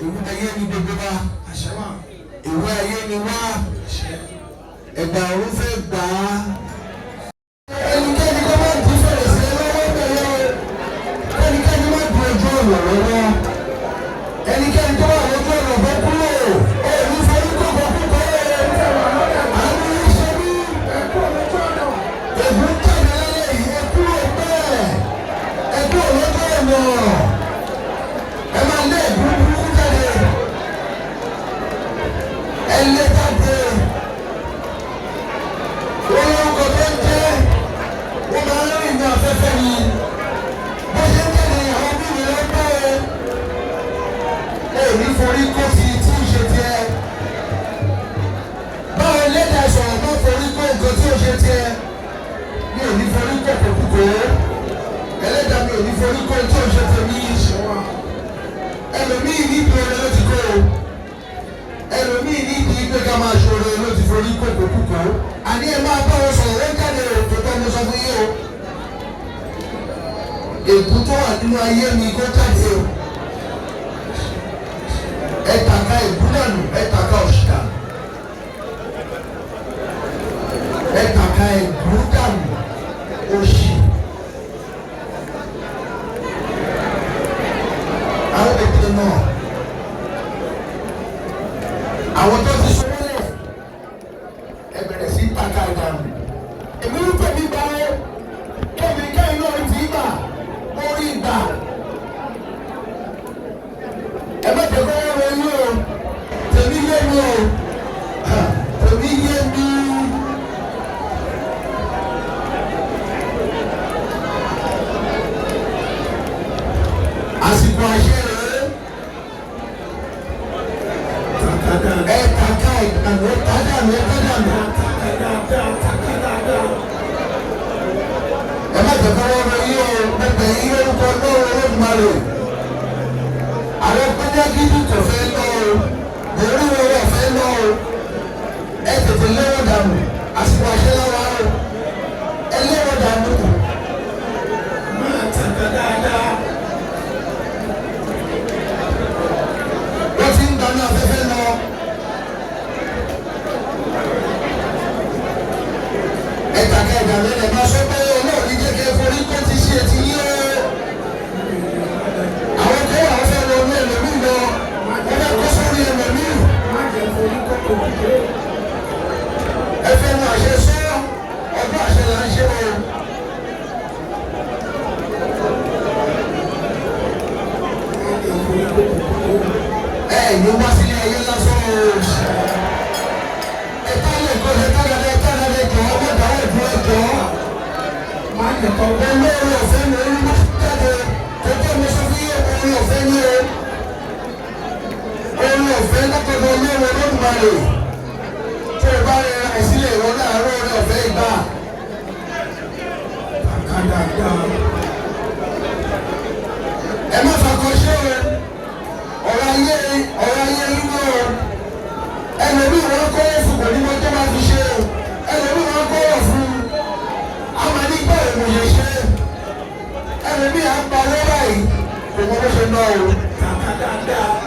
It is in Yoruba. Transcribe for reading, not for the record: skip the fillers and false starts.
Ìwé ayé ni gbogbo wa. Àṣẹ wà. Ìwé ayé ni wá. Àṣẹ. Ẹ̀gbà ọ̀run fẹ́ gbà á. Ẹnikẹ́ni kó má di fèrèsé lọ́wọ́ bẹ̀rẹ̀ o. Ẹnikẹ́ni má di ojú ọ̀nà lọ́wọ́. Ẹnikẹ́ni tó wà lójú ọ̀nà bọ́ kúrò. Òní forí kókó kúkọ́ o. Àánú yín ṣe mí. Ẹ kúrò lójú ọ̀nà. Ègún jáde lálẹ́ yìí, ẹ kúrò bẹ́ẹ̀. Ẹ kúrò lójú ọ̀nà. Ẹ máa lé ègún burúkú jáde. Ẹ lé jáde. Wọ́n lórúkọ tó ń jẹ́, wọ́n máa ń rìn ní afẹ́fẹ́ ni. Bó ṣe ń jáde, àwọn mímu ló ń bọ́ o. Ẹ ò ní forí kó ti tí ì ṣe tiẹ̀. Báwo lẹ́dàá sọ̀rọ̀, má forí kó nǹkan tí ò ṣe tiẹ̀. Mi ò ní forí kó kòkòkò. Ẹlẹ́dàá, mi ò ní forí kó tí ò ṣe tèmi. Àṣẹ wà. Ẹlòmíì níbi oore ló ti kó o. Ẹlòmíì níbi pé ká máa ṣoore ló ti forí kó kòkòkò. Àní ẹ máa bá wọn sọ̀rọ̀, ó jáde o, tó tọ́ mo sọ fún yín o. Ègún tó wà nínú ayé mi, kó jáde o. Ẹ tàka ègún dànù, ẹ tàka òṣì dànù. Ẹ tàka ègún dànù, òṣì. Àwọn ètò náà, àwọn tó ti sọ wọlé, ẹ bẹ̀rẹ̀ sí tàka ìdànù. Èmi ń tẹ̀mí gbà ó, kẹ́mi kẹ́yìn náà ti gbà, mo rí gbà. Ẹ má jẹ́ kó wọ́n wọ yín o. Tèmi yé mi o, tèmi yé mi. Àsìkò àṣẹ rèé. Tàkà dáadáa. Ẹ tàka ìdànù, ẹ tà dànù, ẹ tà dànù. Tàkà dáadáa. Tàkà dáadáa. Ẹ má jẹ́ kó wọ́n wọ yín o. Pẹpẹ yín lórúkọ Ọlọ́run Olódùmarè. Àwọn pẹ́jákìlì kò fẹ́ lọ o, lórí wọn wọ́n fẹ́ lọ o. Ẹ tètè léwọ́ dànù, àsìkò àṣẹ láwa o. Ẹ léwọ́ dànù. Máa tàkà dáadáa. Wọ́n ti ń gbaná afẹ́fẹ́ lọ. Ẹ tàka ìdànù, ẹ máa sọ pé Ọlọ́run ní jẹ́ kí ẹ forí kó ti ṣe ti yín o. Àwọn kan wà, wọ́n fẹ́ lọ ní ẹlòmíì lọ, wọ́n fẹ́ kó sórí ẹlòmíì. Má jẹ́ forí kókó kúkó. Ẹ fẹ́ nu àṣẹ sọ, ọdún àṣẹ là ń ṣe o. Má jẹ́ forí kókó kúkó. Ẹ ní wá sílé ayé lásán o. Ẹ tá lè kọ́, ẹ tá lè, ẹ tá lè jọ, ọmọ ìdáwọ́ ìdúró, ẹ jọ. Má jẹ́ kọ́. Olóore ọ̀fẹ́ ni orí mú jáde tó jẹ́ mi sọ fún yín, orí ọ̀fẹ́ ní o. Orí ọ̀fẹ́ látọ̀dọ̀ Ọlọ́run Olódùmarè. Tó o bá rẹ àìsílẹ̀, ìwọ láàárọ̀ orí ọ̀fẹ́ ìgbà. Tàkà dáadáa. Ẹ má fàkọṣẹ́ o. Ọ̀rọ̀ ayé, ọ̀rọ̀ ayé inú o. Ẹlòmíì wọn kọ́ fún, kò ní mọ tó máa fi ṣe o. Ẹlòmíì wọn kọ́ fún, a máa ní gbọ́ ìmòye ṣe. Ẹlòmíì à ń pa owó báyìí, kò mọ bó ṣe ná o. Tàkà dáadáa.